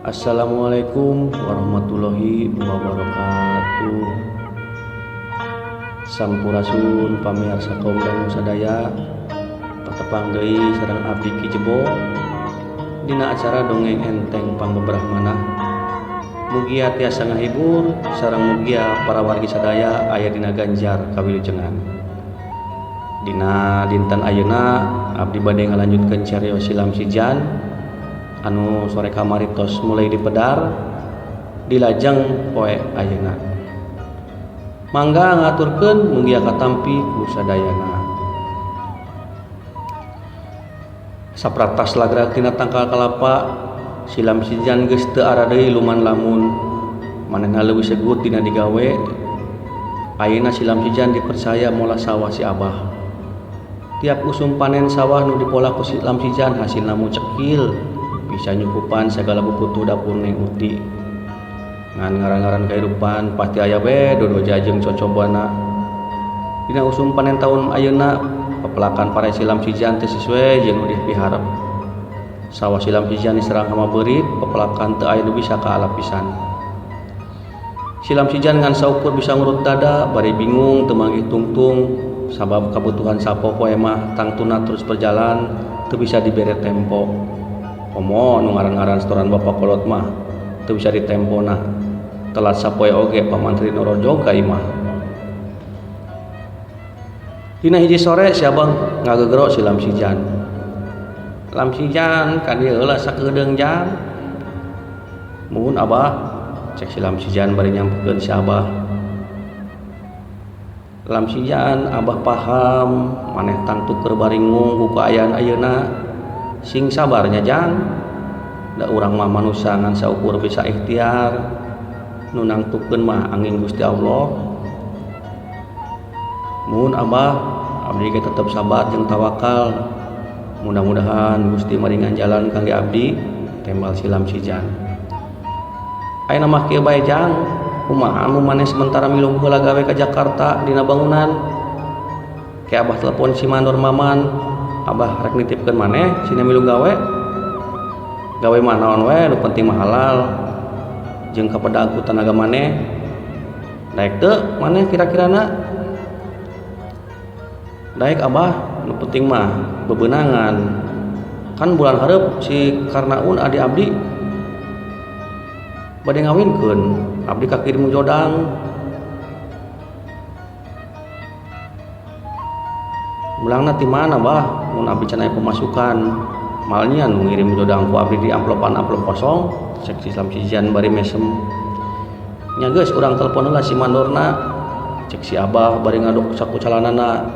Assalamualaikum warahmatullahi wabarakatuh. Sampurasun pamirsa kaum dangu sadaya. Patepang deui sareng abdi Ki Jebo dina acara dongeng enteng pangbeberah manah. Mugia tiasa ngahibur sareng mugia para wargi sadaya aya dina ganjar kawilujengan. Dina dinten ayeuna abdi bade ngalanjutkeun carios silam sijan anu sore kamari tos mulai dipedar dilajeng poe ayeuna. Mangga ngaturkeun mugia katampi ku sadayana. Sapratas lagrag tina tangkal kalapa silam sijan geus teu ara deui luman lamun manehna leuwih segut dina digawe. Ayeuna silam sijan dipercaya molah sawah si Abah. Tiap usum panen sawah nu dipolah ku silam sijan hasilna mucekil bisa nyukupan segala bubutuh dapur Neng Uti. Ngan ngaran-ngaran kehidupan pasti aya we dodoja jeung cocobana. Dina usum panen taun ayeuna pepelakan pare silam sijan teu sesuai jeung nu dipiharep. Sawah silam sijan diserang hama beurit, pepelakan teu aya nu bisa kaalapisan. Silam sijan ngan saukur bisa ngurut dada bari bingung teu manggih tungtung sabab kabutuhan sapopoe mah tangtuna terus berjalan teu bisa dibere tempo. Komo nu ngaran-ngaran setoran bapak kolot mah teu bisa ditempona. Telat sapoe oge pamantri norojog ka imah. Dina hiji sore si Abang ngagegero si Lam Sijan. Lam Sijan ka dieu heula sakedeung jang. Muhun Abah, cek si Lam Sijan bari nyampekeun si Abah. Lam Sijan Abah paham maneh tangtu keur baringung ku kaayaan ayeuna. Sing sabarnya jang. Da urang mah manusa ngan saukur bisa ikhtiar. Nu nangtukeun mah angin Gusti Allah. Muhun Abah, abdi ge tetep sabar jeung tawakal. Mudah-mudahan Gusti maringan jalan kangge abdi, tembal silam sijan. Ayeuna mah kieu bae jang, kumaha anu maneh sementara milu heula gawe ka Jakarta dina bangunan. Ke Abah telepon si Mandor Maman, Abah rek nitipkeun maneh sina milu gawe. Gawe mah naon we, nu penting mah halal. Jeung kapedag ku tanaga maneh. Daek teu maneh kira-kirana? Daek Abah, nu penting mah bebenangan. Kan bulan hareup si Karnaun adi abdi bade ngawinkeun, abdi kakirim jodang. Mulangna ti mana Bah, mun abdi can aya pemasukan. Malnya nu ngirim jodang ku abdi di amplopan amplop kosong, cek si Lam Sijan bari mesem. Nya geus urang telepon heula si mandorna, cek si Abah bari ngaduk saku calanana.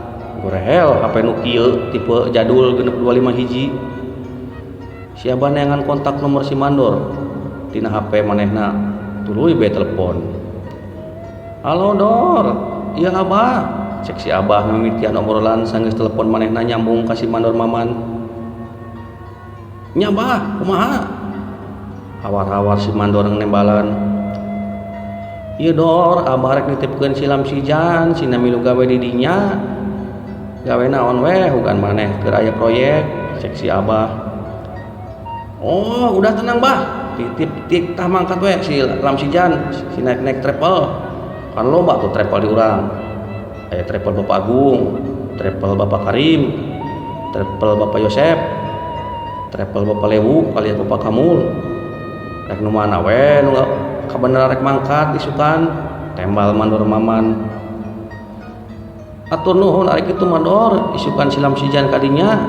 Gorehel HP nu kieu tipe jadul 625 hiji. Si Abah neangan kontak nomor si mandor tina HP manehna, tuluy be telepon. Halo Dor, iya Abah, cek si Abah mimitian obrolan sanggeus telepon manehna nyambung ka si mandor Maman. Nya Bah, kumaha? Hawar-hawar si mandor nembalan. Ieu Dor, Abah rek nitipkeun si Lam Sijan, sina milu gawe di dinya. Gawe naon weh hugan maneh keur aya proyek, cek si Abah. Oh, udah tenang Bah. Titip tik tah mangkat weh si Lam Sijan, si naik-naik travel. Kan loba tuh travel di urang. Aya travel Bapak Agung, travel Bapak Karim, travel Bapak Yosep, travel Bapak Lewu alias Bapak Kamul. Rek nu mana we nu kabeneran rek mangkat isukan, tembal mandor Maman. Atur nuhun ari kitu mandor, isukan si Lam Sijan kadinya.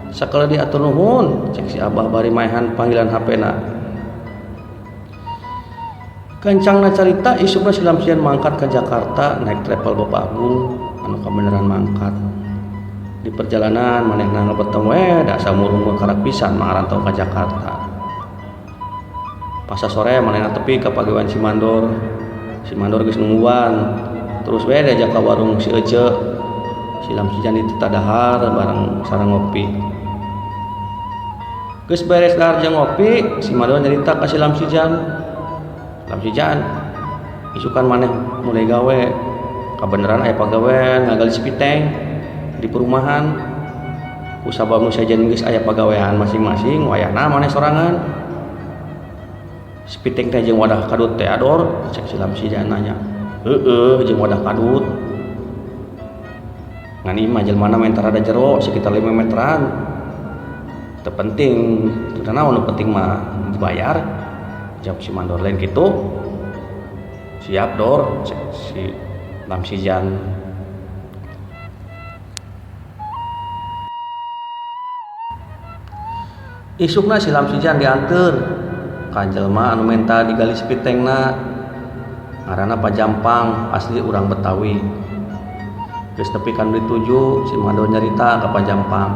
Sakali diatur nuhun, cek si Abah bari maehan panggilan HP-na. Kencangna carita isukna si Lam Sijan mangkat ke Jakarta naik travel Bapak Agung anu kabeneran mangkat. Di perjalanan manehna ngebeteng we da samurung karak pisan marantau ka Jakarta. Pas sore manehna tepi ka pagawean si Mandor. Si Mandor geus nungguan. Terus we diajak ka warung si Ece. Si Lam Sijan ditadahar bareng sareng ngopi. Geus beres dahar jeung ngopi, si Mandor nyarita ka si Lam Sijan. Lam Sijan, isukan maneh mulai gawe. Kabeneran aya pagawean ngagali sipiteng di perumahan. Ku sabab nu sejen geus aya pagawean masing-masing, wayahna maneh sorangan. Spiteng teh jeung wadah kadut teh ador, cek si Lamsijan nanya. Heeh, jeung wadah kadut. Ngan ieu mah jelmana menta rada jero sekitar 5 meteran. Teu penting, teu naon nu penting mah dibayar. Jawab si mandor lain kitu. Siap dor, cek si Lamsijan. Isukna si Lamsijan dianteur ka jelema anu menta digali spitengna. Ngaranna Pak Jampang, asli urang Betawi. Geus nepi ka nu dituju, si mandor nyarita ka Pak Jampang.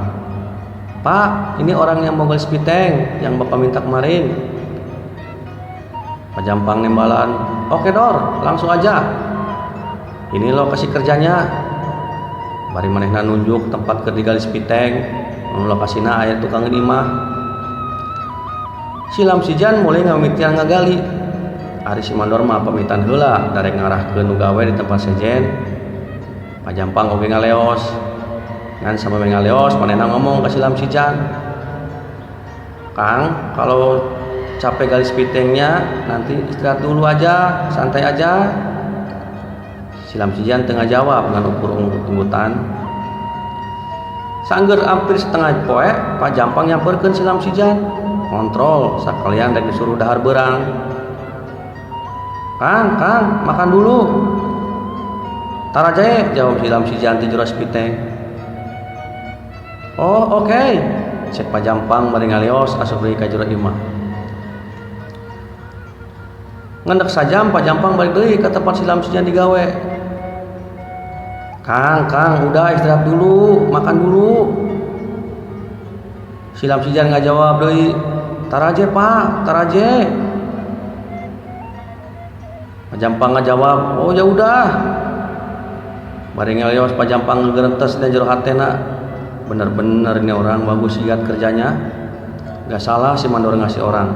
Pak, ini orang yang mau gali spiteng yang Bapak minta kemarin. Pak Jampang nembalan, oke dor, langsung aja. Ini lokasi kerjanya. Bari manehna nunjuk tempat keur digali spiteng, nu lokasina aya tukang imah. Si Lamsijan mulai ngamitian ngagali. Ari si mandor mah pamitan heula darek ngarahkeun nu gawe di tempat sejen. Pak Jampang oge ngaleos. Ngan sampe ngaleos manehna ngomong ka si Lamsijan. Kang, kalau capek gali spitengnya nanti istirahat dulu aja, santai aja. Si Lamsijan teu ngajawab ngan ukur unggut-unggutan. Sangger hampir setengah poe, Pak Jampang nyamperkeun si Lamsijan. Kontrol sakalian rek disuruh dahar beurang. Kang, Kang, makan dulu. Taraje, jawab si Lamsijan ti jero spiteng. Oh, oke. Okay. Cek Pak Jampang bari ngalios asup deui ka jero imah. Ngendek sajam Pak Jampang balik deui ka tempat si Lamsijan digawe. Kang, Kang, udah istirahat dulu, makan dulu. Si Lamsijan ngajawab deui, Taraje Pak, taraje. Pak Jampang ngajawab, oh ya udah. Bari ngelios Pak Jampang ngegerentes dina jero hatena. Bener-bener ini orang bagus lihat kerjanya. Gak salah si mandor ngasih orang.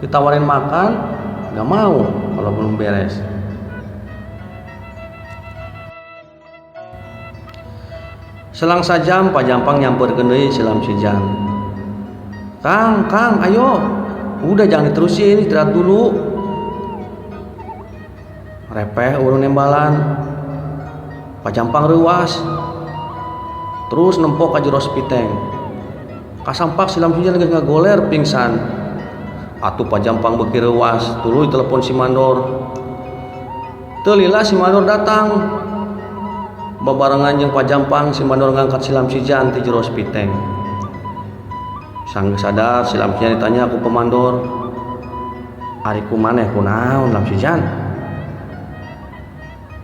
Ditawarin makan, gak mau kalau belum beres. Selang sajam Pak Jampang nyamperkeun deui si Lamsijan. Kang, Kang, ayo. Udah jangan diterusin, istirahat dulu. Repeh urung nembalan. Pak Jampang reuas. Terus nempok ka jero spiteng. Kasampak si Lamsijan geus ngagoler pingsan. Atuh Pak Jampang beuki reuas, tuluy telepon si mandor. Teu lila si mandor datang. Babarengan jeung Pak Jampang, si mandor ngangkat si Lamsijan ti jero spiteng. Sanggeus sadar si Lamsijan ditanya ku pemandor, Ari ku maneh kunaon Lamsijan?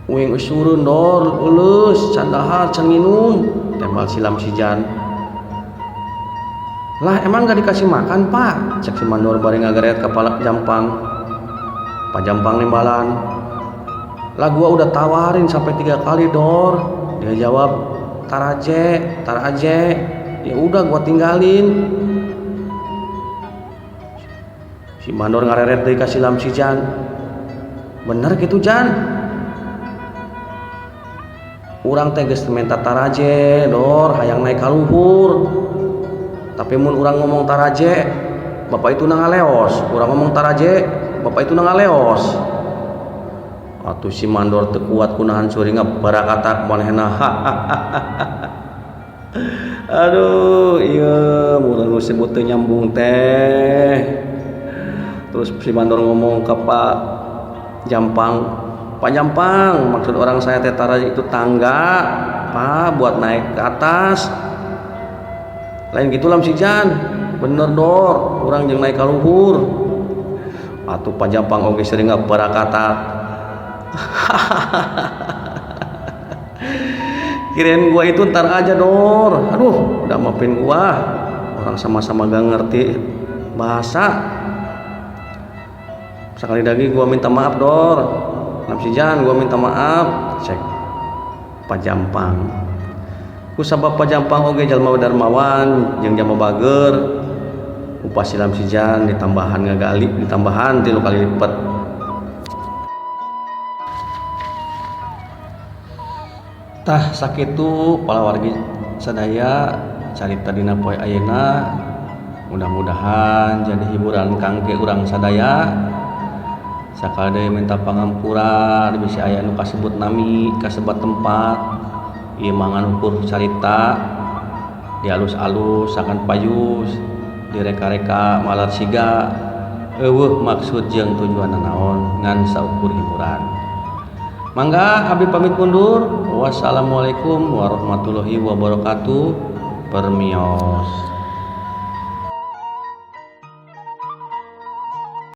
Uing usurun dor, euleuh, can dahar, can nginum, tembal si Lamsijan. Lah emang gak dikasih makan pak? Cek si mandor bari ngageret kepala Jampang. Pak Jampang nembalan, lah gua udah tawarin sampai 3 kali dor. Dia jawab, taraje, taraje. Ya udah gua tinggalin. Si mandor ngareret deui ka si Lamsijan. Bener gitu Jan? Urang teh geus minta taraje dor, hayang naik ka luhur. Tapi mun urang ngomong taraje, bapak itu ngaleos. Urang ngomong taraje, bapak itu ngaleos. Atuh si mandor teu kuat kunahan seuring barakatak manehna. Aduh, ieu mun nu sebut teu nyambung teh. Terus si mandor ngomong ke Pak Jampang, Pak Jampang, maksud orang saya teh taraje itu tangga, Pak, buat naik ke atas. Lain gitu Lamsijan, bener dor, urang jeung naik ka luhur. Atuh Pak Jampang oge sering ngabarakatak. Kirain gua itu ntar aja dor. Aduh, udah maafin gua. Orang sama-sama gak ngerti bahasa. Sekali lagi gua minta maaf dor. Lamsijan, gua minta maaf. Cek Pak Jampang. Kusabab Pak Jampang oge jalma darmawan jeung jalma bager. Upah si Lamsijan ditambahan ngagali, ditambahan 3 kali lipat. Tah sakitu palawargi sadaya carita dina poe ayeuna. Mudah Mudah-mudahan jadi hiburan kangge urang sadaya. Sakali deui minta pangampura bisi aya nu kasebut nami, kasebat tempat. Ieu mah ngan ukur carita dialus-alus sakan payus, direka-reka malar siga euweuh maksud jeung tujuanna naon, ngan saukur hiburan. Mangga, abdi pamit mundur. Wassalamualaikum warahmatullahi wabarakatuh. Permios.